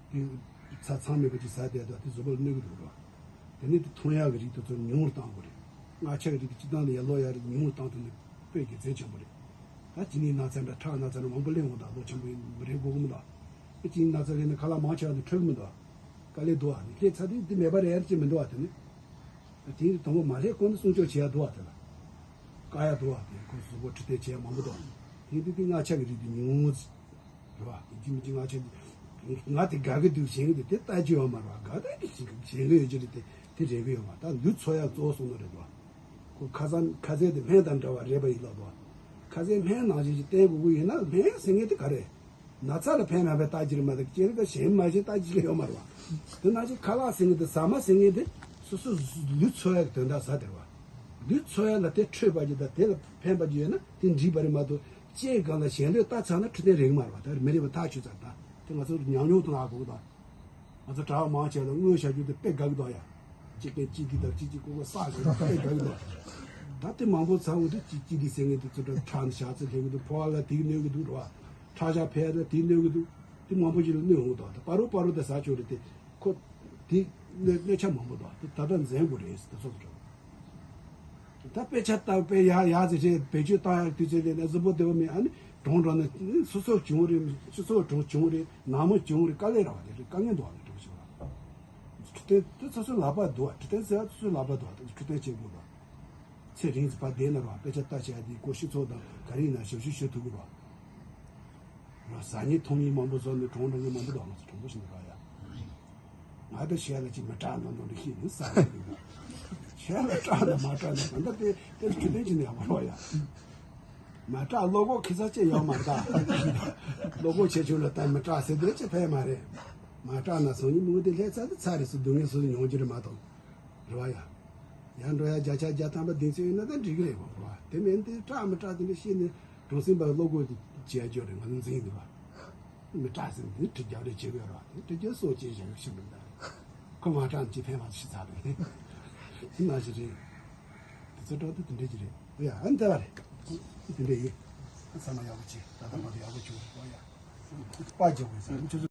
དེ་ཚྭ་ཚང་མེད་པ་ཅིག་ཟ་བསྡད་དུས་དེ་གཟུགས་པོ་ལ་གནོད་ཀྱི་འདུག་ར། དེ་ནས་དེ་འཐུང་ཡག་གི་རིགས་དེ་ཚོ་ཉུང་རུ་བཏང་དགོས་རེད། མངར་ཆ་གི་རིགས་དེ་སྤྱིར་བཏང་ལ་ཡར་ལོ་ཡར་ཉུང་རུ་བཏང་ཐུབ་ན་དཔེ་དགེ་མཚན་ཆེན་པོ་རེད། ད་གཅིན་སྙི་ན་ཚ་འདྲ་ཁྲག་ན་ཚ་འདྲ་མང་པོ་སླེབས་འོང་། ད་ལོ་ཆེན་པོ་ཡིན་རེད་དགོས་ཀྱི་མི་འདུག་ཨ་གཅིན་སྙི་ན་ཚ་སླེབས་ན་ཁ་ལག་མང་ཆེ་བ་དེ་འཕྲོད་ཀྱི་མི་འདུག་ཨ། དཀའ་ལས་འདུག་ཨ། ནི་སླེབས་ཚར་དུས་དེ་མེད་པ་རེད་ཡར་ཅིག་མི་འདུག་ཨ། དེ་ནི་ད་དེ་དང་པོ་མ་སླེབས་གོང་དུ་སྲུང་སྐྱོབ་བྱེད་ཡག་འདུག་ཨ། དེ་ལ་དཀའ་ཡག་འདུག་ཨ། དེ་ཁོ་གཟུགས་པོ་འཕྲོད་བསྟེན་བྱེད་ཡག་མང་པོ་འདུག་དེ་དེ་དེ་མངར་ཆ་གི་རིགས་དེ་ཉུང་། རེད་བ། ཡིན་གཅིག་མིན་གཅིག་ང་ཆ་ང་དེ་དགའ་གི་འདུག་གཞན་གྱི་དེ་ལྟ་རྒྱུ་ཡོད་མ་རེད་བ། དགའ་དག་གི་ཞིག་གཞན་གྱི་ཡོད་རྒྱུ་རེད། དེ་དེ་རེད་གི་ཡོད་མ་རེད། ད་ལུས་འཚོ་ཡག་གཙོ་བོ་སོང་ནོ་རེད་བ། ཁོ་ཁ་སང་ཁ་ཟས་དེ་སྨན་དང་འདྲ་བ་རེད་པ་ཡིན་ལབ་བ། ཁ་ཟས་སྨན་ནང་བཞིན་ཞིག་བསྟེན་དགོས་ཀྱི་ཡོད་ན། སྨན་ཟེར་མཁན་དེ་ག་རེ། ན་ཚ་ལ་ཕན་མ་ཕན་ལྟ་རྒྱུ་རེད་མ་གཏོགས་སྐྱེ་རིགས་དང་གཞན་མ་གཞན་ལྟ་རྒྱུ་ཞིག་ཡོད་མ་རེད་བ། དེ་ནང་བཞིན་ཁ་ལག་ཟེར་མཁན་དེ་ཟ་མ་ཟེར་མཁན་དེ་སོ་སོ་ལུས་འཚོ་ཡག་གི་དོན་དག་ཟ་དེ་རེད་བ། ལུས་འཚོ་ཡག་ལ་དེ་འཕྲོད་པ་ཅིག་དང་དེ་ལ་ཕན་པ་ཅིག་ཡོད་ན་དེ་འགྲིག་པ་རེད་མ་གཏོགས། སྐྱེ་སྒང་ལ་གཞན་ལུས་ལྟ་ཚར་ན་འཕྲོད་བསྟེན་རེད་མ་རེད་བ། ད་མི་རེད་པ་ཐག་ཆོད་ཚར། ད་དེ་ང་ཚོ་ཉམས་མྱོང་དང་ཨ་ཁུག་དང་། ང་ཚོ་གྲྭ་བ་མང་ཆེ་ལ་དངོས་བྱ་རྒྱུ་དེ་དཔེ་དགའ་གི་འདུག་ཡ། གཅིག་གིས་གཅིག་གིས་དང་གཅིག་གིས་ཀོ་ཀོ་ས་ཟེར་དེ་དཔེ་དགའ་གི་འདུག་ད་དེ་མང་པོ་ཚར་འོང་དུས་གཅིག་གཅིག་གིས་ཟེར་མཁན་དེ་ཚོ་ཁྲག་ནས་ཞག་ཚི་ལྷེ་གི་འདུག་ཕོ་བ་ལ་དེ་གིས་གནོད་གི་འདུག་རེད་བ། ཁྲག་ཞག་འཕེལ་ན་དེ་གིས་གནོད་གི་འདུག་དེ་མང་པོ་ཞིག་ལ་གནོད་འོང་གི་འདུག་ད་པ་རོ་པ་རོ་དེ་ཟ་ཆོག་རེད་དེ། ཁོ་དེ་གནོད་གནོད་ཆ་མང་པོ་འདུག་དེ་ད་ལྟ་འཛེམ་དགོས་རེད་ཟེར་དེ་ཚོ་ཚོ་འགྲོ། ད་དཔེ་ཆ་ལྟ་དཔེ་ཡག་ཡག་ཟེར་བྱས་བེད་སྤྱོད་བཏང་ཡག་དུས་ཚོད་སླེབས་ན་གཟུགས་པོ་བདེ་པོ་མེད། ཨ་ནི་གྲོངས་འགྲོ་ན་སོ་སོ་བྱུང་རེད། སོ་སོ་གྲོངས་བྱུང་རེད། ནང་མི་བྱུང་རེད། དཀའ་ལས་ར་བ་དེ་རེད། དཀའ་ངལ་འདུག་བ་ལ་འགྲོ་བྱུང་ར། འཕྲོད་བསྟེན་དེ་སོ་སོའི་ལག་པ་འདུག་བ། འཕྲོད་བསྟེན་ཟེར་ཡག་སོ་སོའི་ལག་པ་འདུག་བ། འཕྲོད་བསྟེན་བྱེད་དགོས་ར། ཚེ་རིང་ཙམ་བར་བསྡད་ན་ར་བ། དཔེ་ཆ་ལྟ་བྱས་དེ་ཀོ་ཤི་ཚོགས་དང་ག་རེ་ཡིན་ན་ཞབས་ཞུ་ཞུ་ཐུབ་ཀྱི་ར། ང་ཟ་ཉེས་འཐུང་ཉེས་མང་པོ་བཟོ་ནས་གྲོངས་འགྲོ་མཁན་མང་པོ་འདུག་ང་ཚོ་གྲོངས་པོ་ཞིག་འདུག་ཡ། ང་ད་ཤ་ལ་ཅིག་མི་སྐྲག་ནོ་ནོ་འདྲ་ཞིག་ནི་ཟ་ཡ་འདུག་ཤ་ལ་སྐྲག་ན་མ་སྐྲག་ན་ད་ལྟ་དེ་དེ་ལ་ཆུ་ལྡན་ཅིག་ནས་ཡག་པོ་རོགས་ཡ། མ་སྐྲག་བློ་ཁོག་ཁེ་ས་ཅི་ཡོད་མ་རེད་ད། བློ་ཁོག་ཆེ་ཆུང་ལ་ད་མི་སྐྲག་ཟེར་དེ་ཅི་ཕན་མ་རེད། མ་སྐྲག་ན་སང་ཉིན་མོ་དེ་ལྷས་ཚར་དུས་ཚར་རེད་ཟེར། སྡུག་བསྔལ་སོ་སོ་མྱོང་རྒྱུ་རེད་མ་གཏོགས། རེད་བ་ཡ། ཡར་འགྲོ་ཡ་བརྒྱ་ཆ་བརྒྱ་ཐམ་པ་གདེང་ཚོད་ཡོད་ན་ད་འགྲིག་གི་རེད་བ། རེད་བ། དེ་མིན་དེ་སྐྲག་མི་སྐྲག་དེ་འདྲ་ཤེས་ནས་གྲོང་གསེབ་པ་བློ་ཁོག་དེ་བྱས་རྒྱུ་རེད། ང་ཚོ་འཛིན་འདུག་བ། མི་སྐྲག་ཟེར་ནས་དེ་གྲི་རྒྱག་རེས་བྱེད་དགོས་རེད་བ། དེ་གྲི་རྒྱག་སྲོག་བཅད་བཞག་ཤི་མི་འདུག་ཁོ་མ་སྐྲག་ནས་ཅི་ཕན་མ་ཤི་ཚར་རེད། དེ་ན་ཞིག་རེད། དེ་ཚོ་འགྲོ་དུས་དེ་འདྲ་ཅིག་རེད། ཨོ་ཡ། ཨ་ནི་ད་བ་རེད། དེ་འདྲ་ཡིན། ཨ་ཚང་མ་ཡག་པོ་བྱེད། ད་ལྟ་མ་གཏོགས་ཡག་པོ་བྱུང་། ཨོ་ཡ། པ་རྒྱག་དགོས་ས།